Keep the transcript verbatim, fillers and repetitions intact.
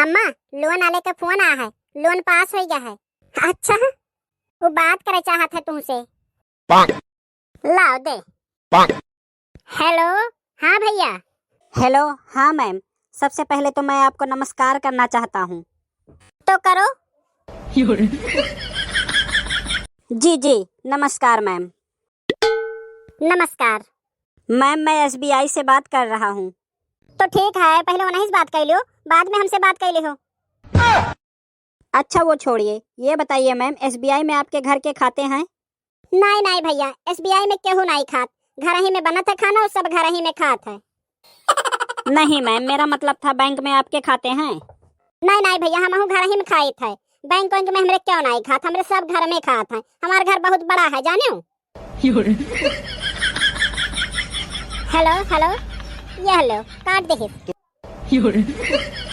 अम्मा, लोन वाले के फोन आ है, लोन पास हो गया है। अच्छा, वो बात करे चाहत है तुमसे। लाओ दे। हेलो, हाँ भैया। हेलो, हाँ मैम, सबसे पहले तो मैं आपको नमस्कार करना चाहता हूँ। तो करो। जी जी, नमस्कार मैम। नमस्कार। मैम, मैं एसबीआई से बात कर रहा हूँ। तो ठीक है, पहले उन्हीं से बात कर लियो, बाद में हमसे बात कर लियो। अच्छा, वो छोड़िए, ये बताइए मैम, एसबीआई में आपके घर के खाते हैं? नहीं नहीं भैया, एसबीआई में केहू नहीं खात, घर ही में बनत है खाना और सब घर ही में खात है। नहीं मैम, मेरा मतलब था बैंक में आपके खाते हैं। नहीं नहीं भैया, हमहू घर ही में खाइत है, बैंक वैंक में हमरे क्यों नहीं खात, हमरे सब घर में खात है, हमार घर बहुत बड़ा है जाने। हेलो हेलो, ये हेलो काट दे।